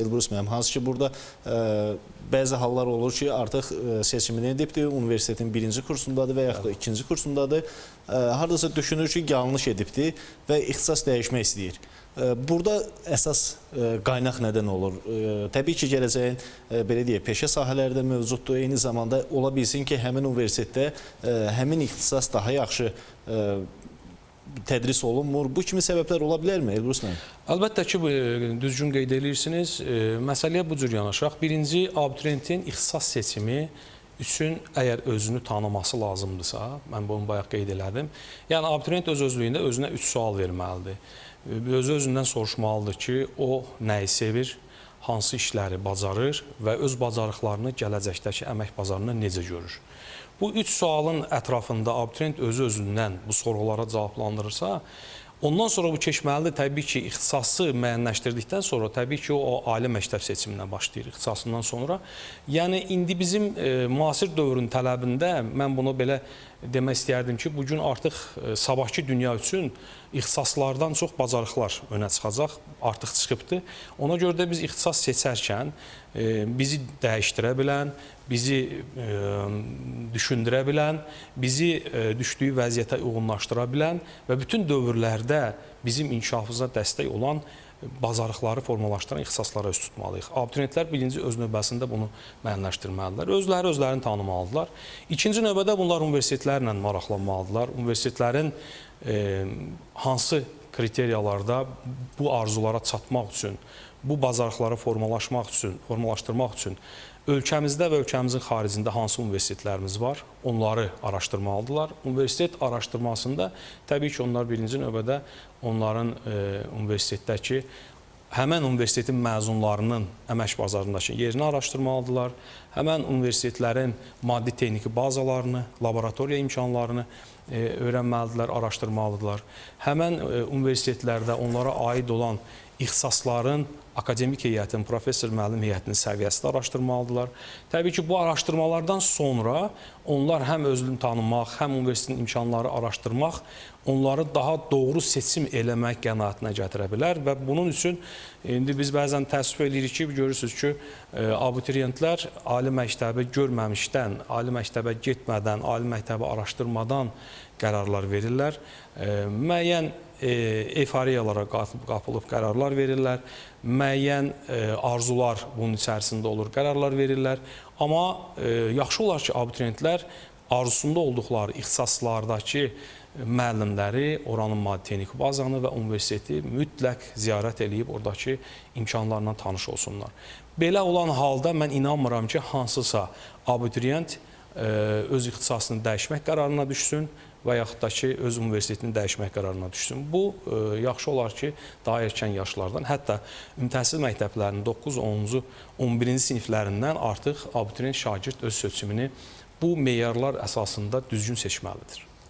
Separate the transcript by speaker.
Speaker 1: Elbrus müəllim, hansı ki burada bəzi hallar olur ki, artıq seçimini edibdir, universitetin birinci kursundadır və yaxud da ikinci kursundadır. Hardasa düşünür ki, yanlış edibdir və ixtisas dəyişmək istəyir. Burada əsas qaynaq nədən olur? Təbii ki, gələcəyin belə deyək, peşə sahələri də mövcuddur. Eyni zamanda ola bilsin ki, həmin universitetdə həmin ixtisas daha yaxşı tədris olunmur. Bu kimi səbəblər ola bilərmi, Elbrus müəllim?
Speaker 2: Əlbəttə ki, düzgün qeyd edirsiniz. Məsələyə bu cür yanaşaq. Birinci, abituriyentin ixtisas seçimi üçün əgər özünü tanıması lazımdırsa, mən bunu bayaq qeyd elədim. Yəni, abituriyent öz-özlüyündə özünə 3 sual verməlidir. Özü-özündən soruşmalıdır ki, o nəyi sevir, hansı işləri bacarır və öz bacarıqlarını gələcəkdəki əmək bazarında necə görür. Bu 3 sualın ətrafında abituriyent özü-özündən bu sorğulara cavablandırırsa, ondan sonra bu keçməlidir. Təbii ki, ixtisası müəyyənləşdirdikdən sonra təbii ki, o ali məktəb seçiminə başlayır ixtisasından sonra. Yəni, indi bizim müasir dövrün tələbində mən bunu belə demək istəyərdim ki, bugün artıq sabahki dünya üçün ixtisaslardan çox bacarıqlar önə çıxacaq, artıq çıxıbdır. Ona görə də biz ixtisas seçərkən bizi dəyişdirə bilən, bizi düşündürə bilən, bizi düşdüyü vəziyyətə uyğunlaşdıra bilən və bütün dövrlərdə bizim inkişafımıza dəstək olan bacarıqları formalaşdıran ixtisaslara üst tutmalıyıq. Abituriyentlər birinci öz növbəsində bunu müəyyənləşdirməlidirlər. Özləri özlərini tanımalıdırlar. İkinci növbədə bunlar universitetlərlə maraqlanmalıdırlar. Universitetlərin hansı kriteriyalarda bu arzulara çatmaq üçün, bu bacarıqları formalaşdırmaq üçün ölkəmizdə və ölkəmizin xaricində hansı universitetlərimiz var, onları araşdırmalıdırlar. Universitet araşdırmasında təbii ki, onlar birinci növbədə onların universitetdəki həmən universitetin məzunlarının əmək bazarındakı yerini araşdırmalıdırlar. Həmən universitetlərin maddi-texniki bazalarını, laboratoriya imkanlarını öyrənməlidirlər, araşdırmalıdırlar. Həmən universitetlərdə onlara aid olan ixtisasların akademik heyətin, professor müəllim heyətinin səviyyəsini araşdırmalıdırlar. Təbii ki, bu araşdırmalardan sonra onlar həm özünü tanımaq, həm universitetin imkanları araşdırmaq, onları daha doğru seçim eləmək qənaətinə gətirə bilər və bunun üçün indi biz bəzən təəssüf eləyirik ki, görürsünüz ki, abituriyentlər ali məktəbi görməmişdən, ali məktəbə getmədən, ali məktəbi araşdırmadan qərarlar verirlər. Müəyyən efariyalara qapılıb qərarlar verirlər, müəyyən arzular bunun içərisində olur, qərarlar verirlər. Amma yaxşı olar ki, abituriyentlər arzusunda olduqları ixtisaslardakı müəllimləri, oranın maddi-texniki bazanı və universiteti mütləq ziyarət eləyib oradakı imkanlarla tanış olsunlar. Belə olan halda mən inanmıram ki, hansısa abituriyent öz ixtisasını dəyişmək qərarına düşsün və yaxud da ki, öz universitetini dəyişmək qərarına düşsün. Bu, yaxşı olar ki, daha erkən yaşlardan, hətta ümumi təhsil məktəblərinin 9, 10-cu, 11-ci siniflərindən artıq abituriyent şagird öz seçimini bu meyarlar əsasında düzgün seçməlidir.